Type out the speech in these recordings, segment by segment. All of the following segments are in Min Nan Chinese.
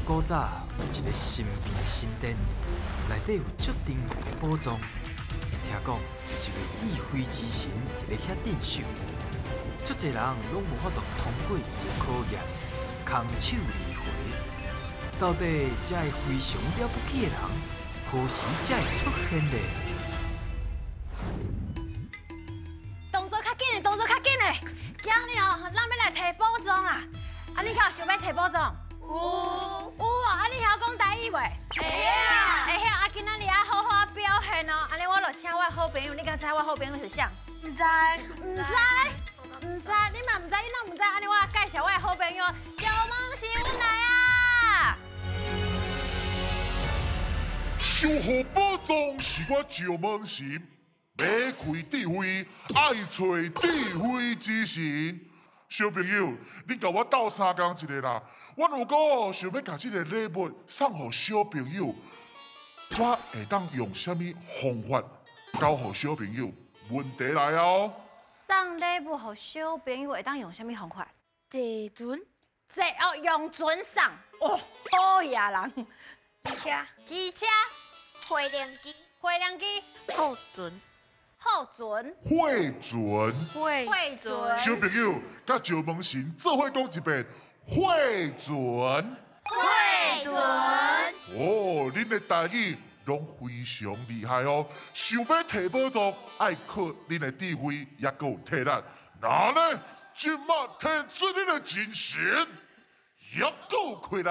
古早有一个神秘的神殿，内底有足珍贵的宝藏。听讲有一位智慧之神伫咧遐镇守，足济人拢无法度通过伊的考验，空手而回。到底这个非常了不起的人，何时才会出现呢？动作较紧的，动作较紧的，今日哦，咱欲来提宝藏啦！啊，你敢有想欲提宝藏？有有哦，啊，你晓讲台语袂？会晓。会晓啊，今仔日爱好好表现哦。按呢，我就请我的好朋友，你敢知我好朋友是啥？毋知，毋知，毋知，你嘛毋知，你拢毋知。按呢，我来介绍我的好朋友赵梦神来啊。守护宝藏是我赵梦神，欲开智慧，爱揣智慧之神。小朋友，恁共我斗相共一下啦！我如果想欲共这个礼物送予小朋友，我会当用啥物方法交予小朋友？问题来哦！送礼物予小朋友会当用啥物方法？坐船。坐哦，用船送哦，好野人。机车。机车。火龙机。火龙机。好船。好船，火船，火船。小朋友，佮赵梦神做伙讲一遍，火船，火船。哦，恁的台语拢非常厉害哦。想欲提宝藏，爱靠恁的智慧，犹阁有体力。那呢，这马提出恁的精神，犹阁有气力，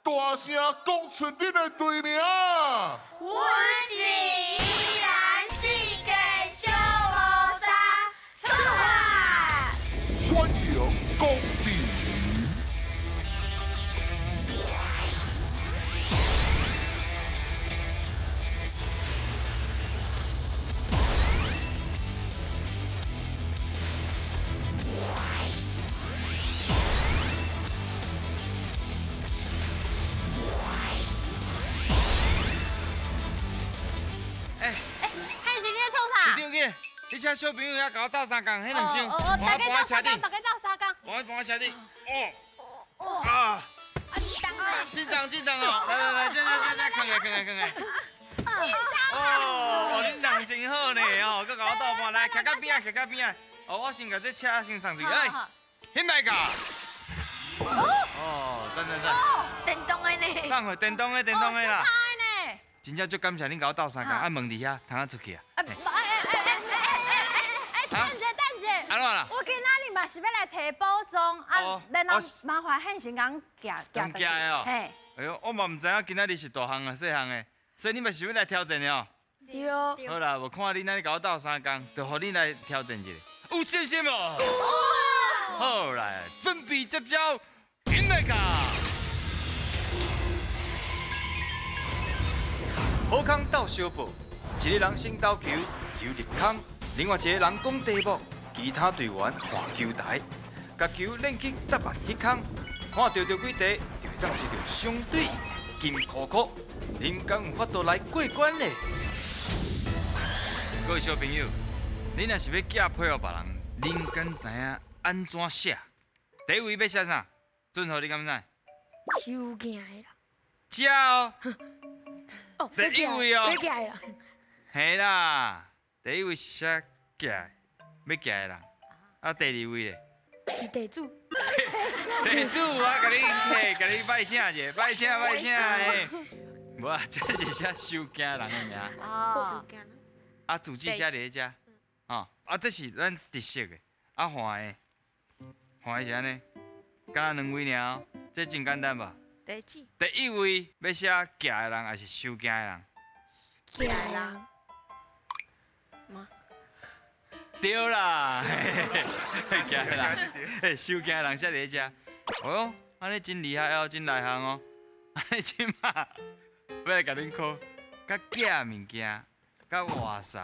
大声讲出恁的队名。阮是宜兰四界小乌纱，出发！欢迎光临。你请小朋友遐共我斗相共，彼两箱，我搬我车顶，大家斗相共，我搬我车顶。哦，啊，真重真重哦！来来来，这这这这，扛起来扛起来扛起来。哦，恁人真好呢哦，阁共我斗搬，来，徛到边仔，徛到边仔。哦，我先共这车先送出去，来，起来噶。哦，赞赞赞。电动的呢？送回电动的，电动的啦。真正足感谢恁共我斗相共，啊，门伫遐，通啊出去啊。我今仔日嘛是欲来提宝藏，啊，然后麻烦现成共寄寄寄的哦。哎呦，我嘛毋知影今仔日是大项啊，细项的，所以你嘛是欲来挑战的哦。对。好啦，无看恁按呢共我斗相共，就予恁来挑战一下。有信心无？好来，准备接招，紧来噶！好康斗相报，一个人先投球，球入空；另外一个人讲题目。其他队员换球台，共球练去答案彼空，看著著几题，就会当摕著相对金箍箍，恁敢有法度来过关呢？各位小朋友，恁若是欲寄批予别人，恁敢知影按怎写？第一位欲写啥？俊豪，你敢知？收件的啦。遮哦。哦。第一位哦。欲寄的啦。嘿啦，第一位是写寄的。欲寄的人，啊，第二位咧？是地主。地主，我共你嘿，共你拜请一下，拜请拜请嘿。无啊，这是写收件人的名。哦。啊，住址写伫咧遮，吼，啊，这是咱特色的，啊，换的，换的是按呢，敢若两位尔哦，这真简单吧？地址。第一位欲写寄的人，还是收件的人？寄的人。对啦，寄的人，嘿，收件的人写伫咧遮。哦哟，按呢真厉害哦，真内行哦。按呢这马欲来共恁考，佮寄物件、佮外送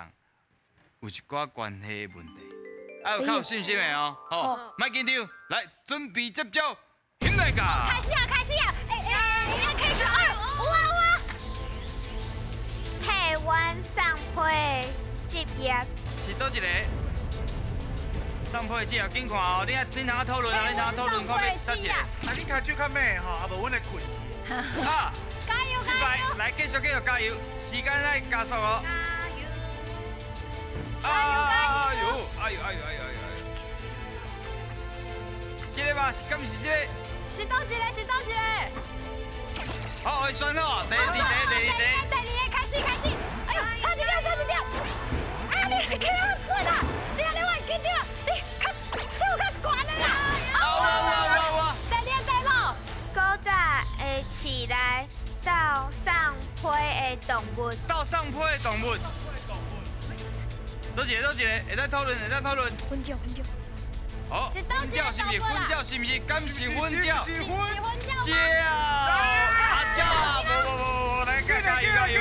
有一寡关系的问题，啊，有较有信心的哦。好，莫紧张，来准备接招，起来噶！开始啊，开始啊！哎哎，你开始啊！有啊有啊！替阮送批职业是佗一个？送批之后紧看哦，你爱恁通讨论啊，恁通讨论看欲佗一个。啊，恁跤手较猛吼，啊无阮会困去。啊！加油！失败，来继续继续加油，时间来加速哦。加油！哎呦！哎呦！哎呦！哎呦！这个吧，是敢是这个？是佗一个？是佗一个？好，选好，第二题，第二题，第二个开始开始。哎呦，差一点，差一点。啊，你去啊，准啦！你啊，你我紧张，你较手较悬的啦。哇哇哇哇！第二个题目，古早的市内斗送批的动物。斗送批的动物。佗一个，佗一个，会使讨论，会使讨论。分鸟，分鸟。好，粉鸟是毋是？粉鸟是毋是？敢是粉鸟？是粉鸟。鸟，阿鸟啊！无无无无，来加油加油！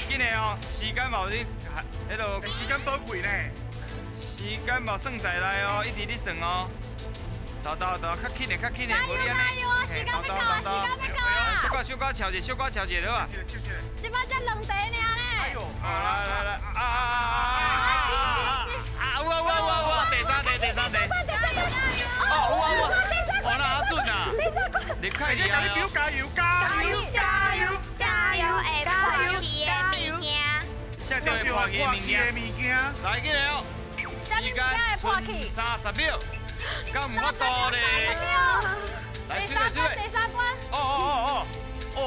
紧的哦，时间嘛有咧，彼落时间宝贵呢。时间嘛算在内哦，一直咧算哦。豆豆豆，较紧的较紧的，无你按呢。加油啊！时间欲到啊！时间欲到啊！小可小可敲者，小可敲者好啊。这摆才两题尔呢。来来来，啊啊啊啊！啊有啊有啊有啊有啊！第三题第三题。哦有啊有啊！哇那阿准啊！你太厉害了！加油加油加油加油！会破去的物件。摔著会破去的物件。来紧来哦！时间剩30秒，敢有法度咧？来，出来出来！第三关。哦哦哦哦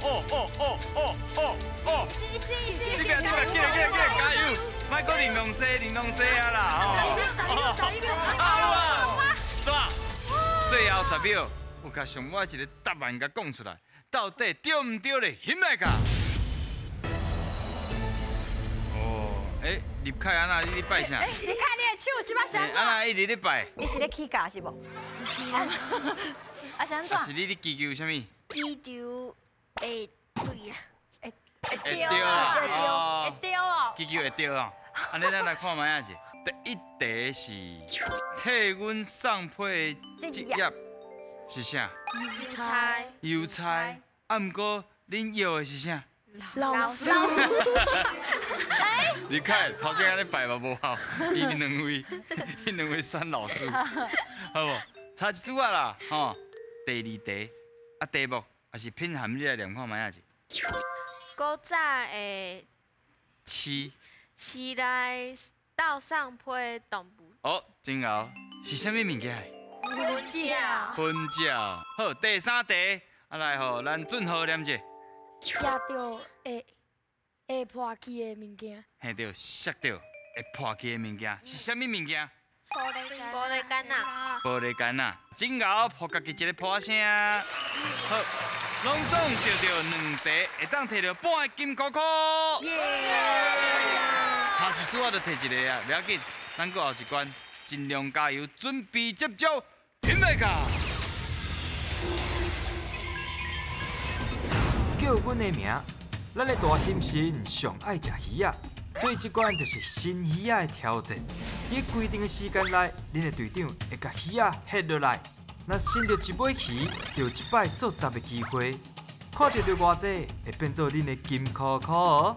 哦哦哦哦哦哦哦！是是是。你别你别，紧来紧来紧来，加油！莫阁玲珑西玲珑西啊啦！吼！啊有啊！煞！最后10秒，有共上尾一个答案共讲出来，到底对毋对咧？翕来噶！哦，欸，立凯按怎你咧拜啥？欸，立凯你的手这摆是按怎？按怎一直咧拜？你是咧起价是无？啊是按怎？是你咧祈求啥物？祈求会对啊。会对啦，会对哦。祈求会对哦。按呢，咱来看觅仔者。第一题是替阮送批的职业是啥？邮差。邮差。啊，毋过恁要的是啥？老师。你看，头先按呢拜嘛无效，伊两位，彼两位选老师，好无？差一丝仔啦，吼。第二题，啊题目也是品涵，你来念看觅仔者。古早的市市内斗送批的动物。哦，真𠢕，是啥物物件？粉鸟。粉鸟。好，第三题，啊来予咱俊豪念者。摔著会破去的物件。嘿对，摔著会破去的物件是啥物物件？玻璃罐仔。玻璃罐仔，真𠢕，予家己一个破声。好，拢总得著2题，会当摕著半个金箍箍。差一丝仔就摕一个啊，袂要紧，咱阁后一关，尽量加油，准备接招，停来卡。叫阮的名，咱的大心神上爱食鱼仔，所以这关就是新鱼仔的挑战。伫规定的时间内，恁的队长会共鱼仔翕落来，若伸著一尾鱼，就有一摆作答的机会。看著著偌济，会变做恁的金箍箍哦。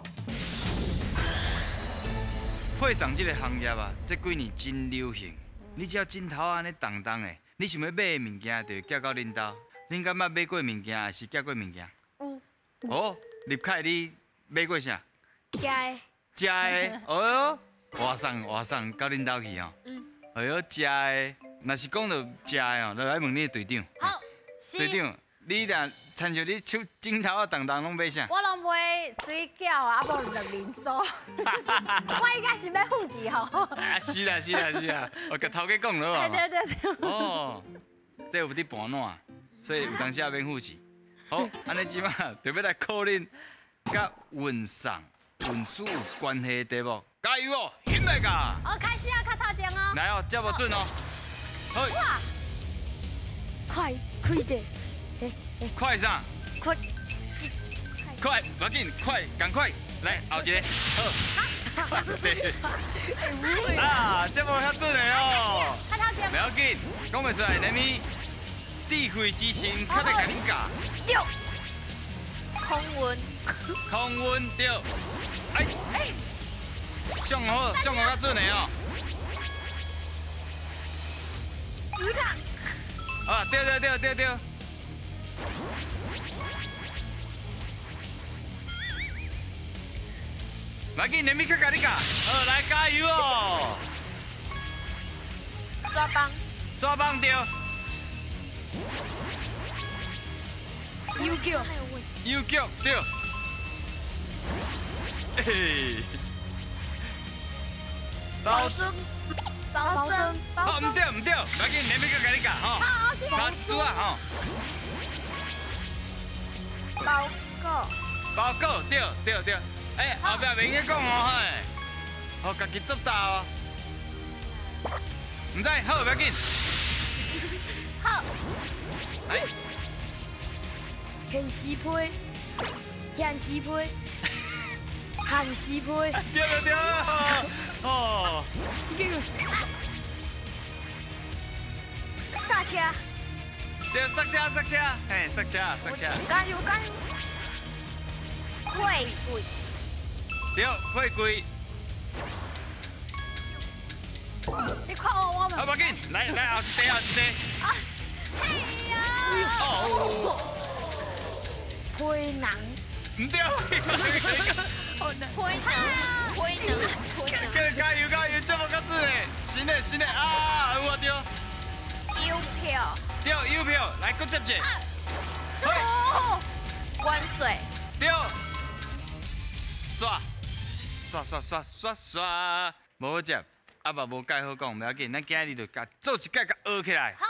配送这个行业啊，这几年真流行。你只要枕头按呢重重的，你想欲买的物件就会寄到恁兜。恁敢捌买过物件，还是寄过物件？有。哦，立凯，你买过啥？食的。食的，哦哟，外送外送到恁兜去哦。嗯。哎哟，食的，若是讲到食的哦，就来问你队长。好。队长，你若亲像你手枕头仔重重拢买啥？我拢买水饺啊，啊无两面酥。我应该是欲付钱吼。啊，是啦是啦是啦，我共头家讲了啊。对对对。哦，这有伫盘烂，所以有当时也免付钱。好，按呢这摆就欲来考恁佮运送、运输有关系的题目，加油哦，起来噶！哦，开始啊，较头前哦。来哦，这无准哦。好。哇！快，快点！快啥？快！快，不要紧，快，赶快，来后一个，好。对。啊，这无遐准的哦。较头前。不要紧，讲袂出来，连咪智慧之神较欲共恁教。对。空运。空运对。哎。上好，上好较准的哦。鱼塘。啊，对对对对对。来紧，连米克共你教。好，来加油哦！抓棒。抓棒对。邮局。邮局对。嘿。包装。包装。哦，唔对唔对，来紧，连米克共你教吼。差一丝啊吼。包裹。包裹对对对。哎，后壁袂用讲哦，嘿，好，家己作答哦。毋知，好，不要紧。好。哎。现时批，现时批，限时批。对对对，哦。你这个。刹车。对，刹车刹车，嘿，刹车刹车。加油加油。货柜。对，货柜。你看我我。好，不要紧，来来后一题后一题。啊，嘿呀！哦。皮囊。唔对。皮囊，皮囊，皮囊。加油加油，这无较准的，新的新的啊，有啊对。邮票。对，邮票，来，阁接一个。哦。关税。对。刷，刷刷刷刷刷，无好接，啊嘛无介好讲，不要紧，咱今日就共做一届，共学起来。好。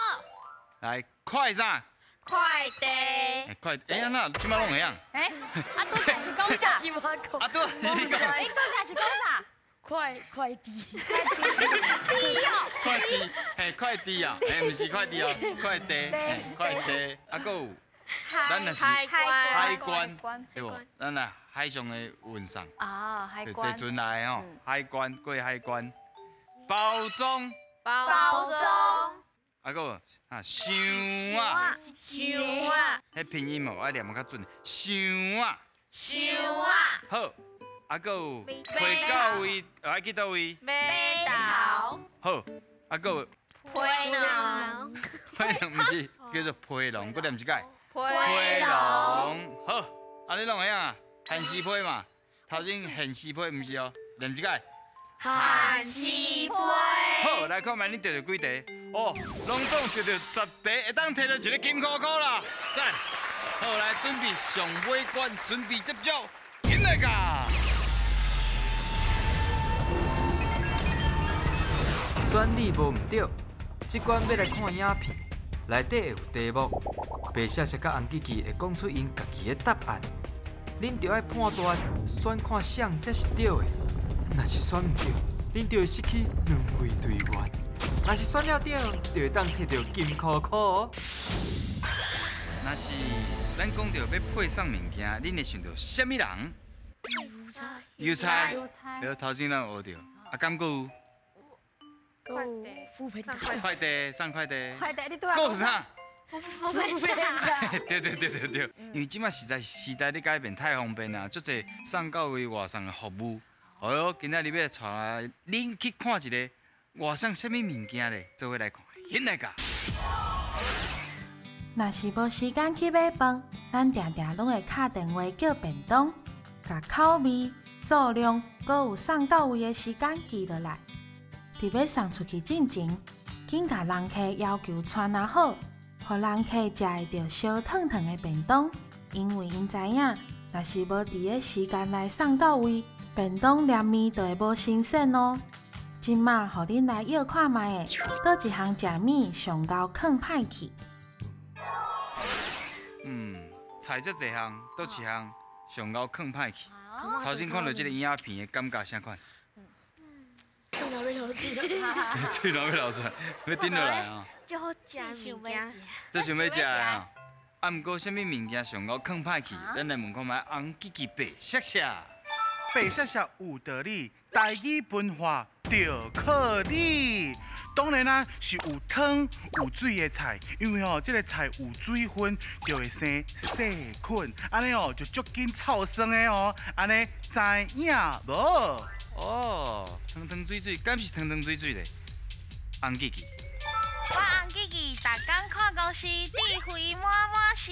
来，快啥？快递。快，哎呀，那这摆拢会晓。哎，啊，拄才是讲啥？啊，拄是你讲。你拄才是讲啥？快快递。快递哦。快递，嘿，快递啊，哎，毋是快递哦，是快递，快递，啊，阁有。咱若是海关，对无？咱来海上的运送。啊，海关。坐船来吼，海关过海关，包装。包装。啊，阁有啊，箱啊。箱啊。彼拼音哦，爱念较准。箱啊。箱啊。好，啊，阁有飞到位，爱去佗位？码头。好，啊，阁有。皮囊。皮囊毋是叫做皮囊，阁念一摆。皮囊，好，按呢拢会晓啊？限时批嘛，头先限时批毋是哦，念一摆。限时批。好，来看觅你得著几题？哦，拢总得著10题，会当摕著一个金箍箍啦，赞！好，来准备上尾关，准备接招，紧来噶！选你无毋对，这关欲来看影片，内底会有题目。白雪雪佮红吉吉会讲出𪜶家己的答案，恁就爱判断选看啥才是对的。若是选毋对，恁就会失去2位队员；若是选了对，就会当摕著金箍箍哦。若是咱讲著欲配送物件，恁会想著啥物人？邮差。邮差。对，头先咱有学著，啊，敢阁有？快递。快递送快递。快递，你拄仔。阁有啥？副片长。对对对对对，因为这马实在时代咧改变太方便啦，足济送到位外送的服务。哦哟，今仔日欲带恁去看一个外送啥物物件咧，做伙来看，现来噶。若是无时间去买饭，咱定定拢会敲电话叫便当，共口味、数量，阁有送到位的时间记落来。伫欲送出去进前，紧共人客要求穿啊好。予人客食会著烧烫烫的便当，因为𪜶知影，若是无伫个时间内送到位，便当连面就会无新鲜哦。这马，予恁来约看觅个，佗一项食物上𠢕囥歹去？菜遮济项，佗一项上𠢕囥歹去？头先看著这个影片的感觉啥款？喙痨欲流出来，喙痨欲流出来，欲顶落来哦。足好食物件，这想欲食的哦。啊，毋过啥物物件上𠢕囥歹去？咱来问看觅红吉吉白雪雪。白雪雪有道理，台语文化就靠你。当然啦，是有汤有水的菜，因为吼，这个菜有水分就会生细菌，按呢哦就足紧臭酸的哦，按呢知影无？哦，汤汤水水，敢是汤汤水水咧？红吉吉，我红吉吉，逐工看公司，智慧满满是。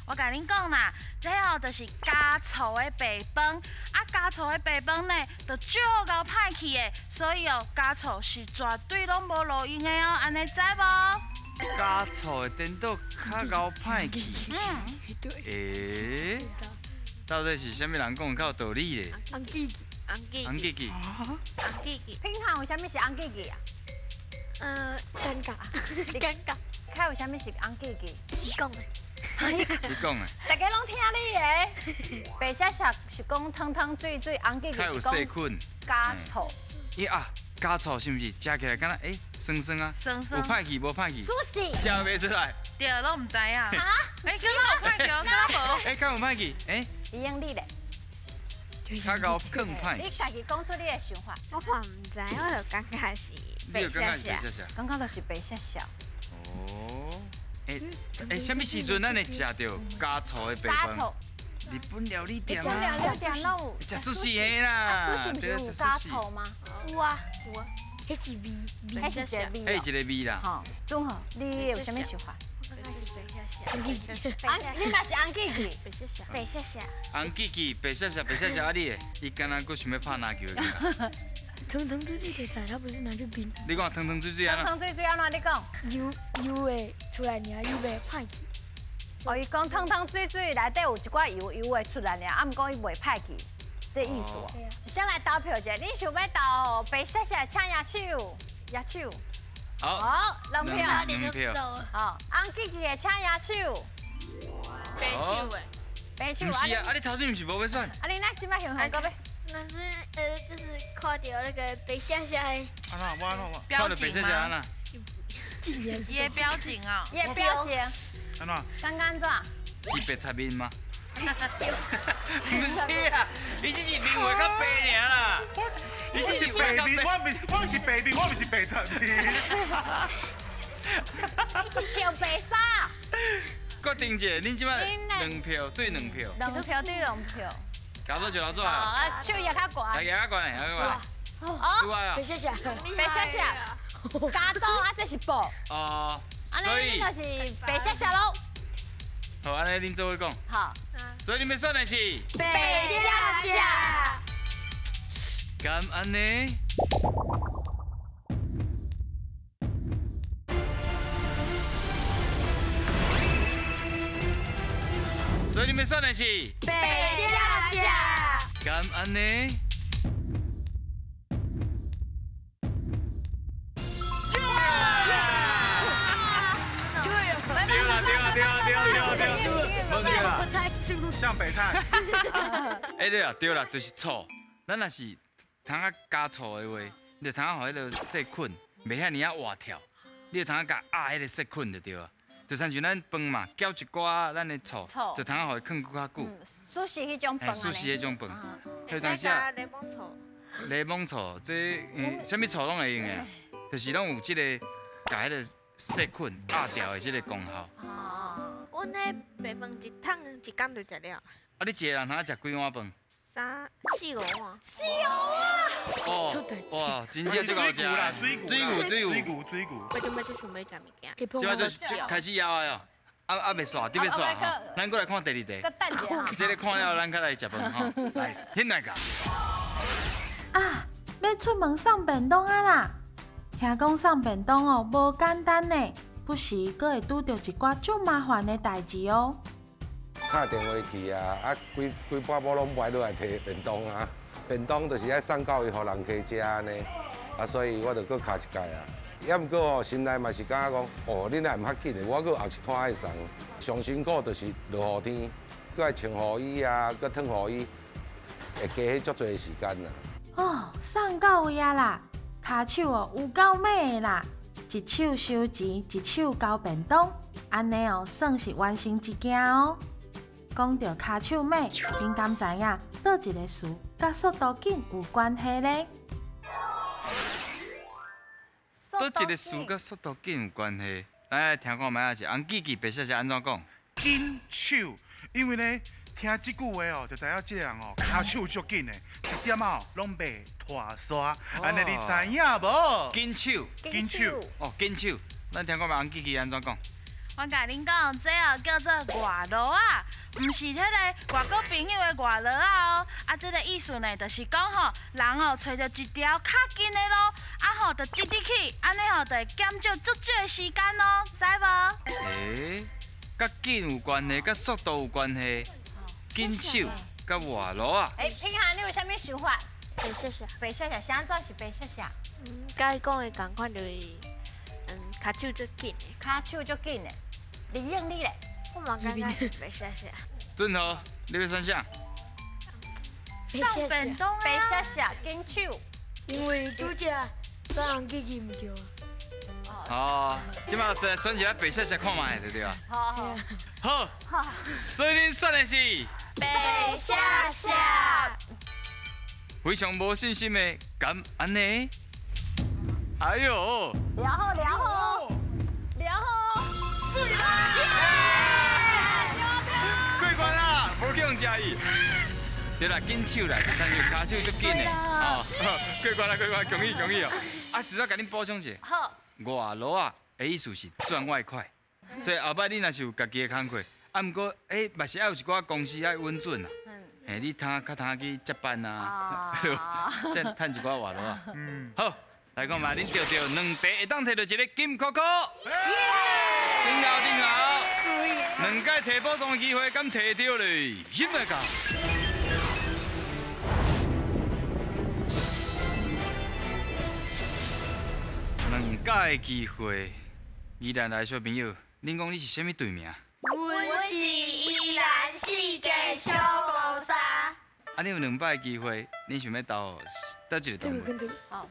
我共恁讲啦，這哦就是加醋的白飯，啊加醋的白飯呢，就足𠢕歹去的，所以哦加醋是絕對攏無路用的哦，按呢知無？加醋的顛倒較𠢕歹去。嗯。欸，到底是啥物人講較有道理咧？紅記記，紅記紅記記，紅記記。平常有啥物是紅記記啊？尷尬，尷尬。較有啥物是紅記記？你講的，你講的，大家攏聽你的。白雪雪是講湯湯水水，紅記記較有細菌。加醋。咦啊，加醋是毋是食起來敢若欸酸酸啊？酸酸。有歹去無歹去？主食。食袂出來。對，攏毋知影。哈？欸，敢有歹去？敢無？欸，敢有歹去？欸。李英你咧？較𠢕囥歹。你家己講出你的想法。我嘛毋知，我就感覺是白雪雪。感覺就是白雪雪。哦，欸欸，啥物時陣咱會食著加醋的白飯？日本料理店啊。日本料理店攏有。食壽司的啦。啊，壽司毋是有加醋嗎？有啊，有啊，彼是味，彼是一個味。彼是一個味啦。吼，總好，你有啥物想法？紅記記，你嘛是紅記記，白雪雪，白雪雪。紅記記，白雪雪，白雪雪，啊你的，伊敢若閣想欲拍籃球的感覺。湯湯水水的菜，他不是拿去冰。你講湯湯水水按怎？湯湯水水按怎？你講。油油會出來爾，油袂歹去。哦，伊講湯湯水水內底有一寡油，油會出來爾，啊，毋過伊袂歹去，這意思哦。先來投票一下，恁想欲投白雪雪，請舉手，舉手。好，兩票，兩票。好，紅記記的請舉手。白手的。白手。毋是啊，啊你頭先毋是無欲選？啊你那這擺想法閣欲？那是就是看著那個白雪雪的。按怎？我按怎？看著白雪雪按怎？伊的表情啊。伊的表情。按怎？剛剛怎？是白贼面嗎？毋是啊，伊只是面畫較白爾啦。我是白面，我是白面，我毋是白贼面。你是穿白衫。決定者，恁這擺兩票對兩票。兩票對兩票。交做就老做啊！啊，手也較懸。來，也較懸，也較懸。哦，白雪雪，白雪雪，加多啊，這是布。哦，所以就是白雪雪囉。好，按呢恁做伙講。好。所以你們選的是白雪雪。敢按呢？所以你們選的是白雪雪。敢按呢？對啦對啦對啦對啦對啦，對啦。像白菜。哎對啦對啦，就是醋。咱若是通啊加醋的話，你就通啊予彼个細菌袂遐爾仔活跳，你就通啊共壓彼个細菌就對啊。就親像咱飯嘛，攪一寡咱的醋，就通啊予伊囥閣較久。壽司彼種飯。壽司彼種飯。會使加檸檬醋。檸檬醋，這啥物醋攏會用的，就是攏有這个共彼個細菌壓掉的這个功效。哦。阮那白飯一桶一工就食了。啊，你一個人通食幾碗飯？三四五碗。四五碗。哦，哇，真正足𠢕食。水牛，水牛，水牛，水牛。我這擺就想欲食物件。這擺就開始枵啊！啊啊，袂煞，你欲煞吼？咱閣來看第二題。這个看了，咱較來食飯吼。來，先來個。啊，欲出門送便當啊啦！聽講送便當哦，無簡單呢，不時閣會拄著一寡足麻煩的代誌哦。敲電話去啊，啊，規規半晡攏袂落來提便當啊，便當就是愛送到位，予人客食按呢，啊，所以我就閣敲一擺啊。也毋過吼，心內嘛是感覺講，哦，恁也毋較緊的，我閣後一攤愛送，上辛苦就是落雨天，閣愛穿雨衣啊，閣脫雨衣，會加彼足濟的時間啦。哦，送到位啊啦，跤手哦有夠猛的啦，一手收錢，一手交便當，按呢哦算是完成一件哦。講著跤手猛，恁敢知影佗一个詞佮速度緊有關係咧？佗一个詞佮速度緊有關係？咱來聽看覓仔是紅記記白雪是按怎講？緊手，因為呢，聽這句話哦，就知影這个人哦，跤手足緊的，一點仔哦攏袂脫沙。按呢你知影無？緊手，緊手，哦，緊手。咱聽看覓紅記記按怎講？我共恁讲，这哦叫做外路仔，毋是彼个外国朋友的外劳仔哦。啊，这个意思呢，就是讲吼，人哦揣著一条较近的路，啊吼，就直直去，按呢吼就会减少足少的时间哦，知无？欸，佮紧有关系，佮速度有关系，紧手佮外路仔。欸，品涵，你有啥物想法？白雪雪。白雪雪，是按怎是白雪雪？嗯，佮伊讲的仝款就是，跤手足紧的。跤手足紧的。李颖你咧？我嘛感觉是白雪雪。俊豪，你欲选啥？送便当啊！白雪雪，紧手。因为拄才别人记记毋著啊。哦，这马选一个白雪雪看觅，对不对啊？好好。好。所以恁选的是？白雪雪。非常无信心的，敢按呢？哎呦！了好了好了好，水啦！过关啦，无去予食伊。对啦，紧手啦，但是跤手足紧的。哦，过关啦，过关，恭喜恭喜哦！啊，是我共恁补充一下。好。外路仔的意思是赚外快，所以后摆你若是有家己的工课，啊，毋过欸嘛是爱有一寡公司爱稳准啦。嘿，你通较通去接班啊，再趁一寡外路仔。嗯。好。来看嘛，恁著著两题会当摕著一个金箍箍，真𠢕真𠢕。两摆提宝藏的机会，敢摕著咧？应该到。两摆机会，宜兰来的小朋友，恁讲你是啥物队名？阮是宜兰四家小菩萨。啊，你有两摆机会，恁想欲投佗一个动物？好。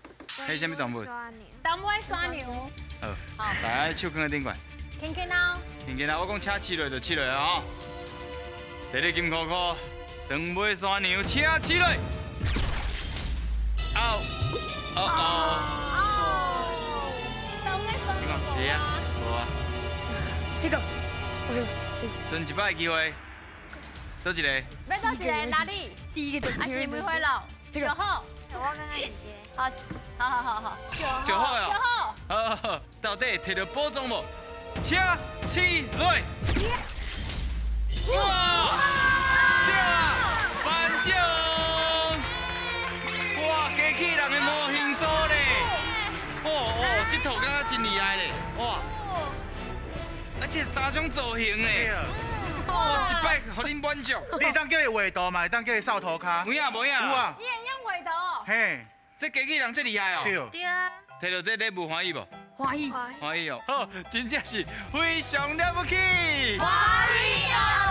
彼啥物动物？动物山牛。好，大家手囥佇顶悬。轻轻哦。轻轻啊！我讲请试落就试落啊！吼。第二金箍箍，长尾山牛，请试落。哦哦哦。哦。长尾山牛。是啊，无啊。这个，OK，剩一摆机会，佗一个？欲佗一个？哪里？第一个。还是梅花鹿？这个。九号。我刚刚是这个。好，好好好好。九号哟。九号。好，好，到底摕著宝藏无？请试落。哇！对啊，颁奖！哇，机器人的模型组咧！哦哦，这套敢若真厉害咧！哇！而且三种造型咧。哇，一摆予恁满足。你会当叫伊画图嘛，会当叫伊扫涂跤。有影无影？有啊。你会用画图？嘿。这机器人这厉害哦。对。对啊。摕著这礼物欢喜无？欢喜。欢喜哦。好，真正是非常了不起。欢喜哦。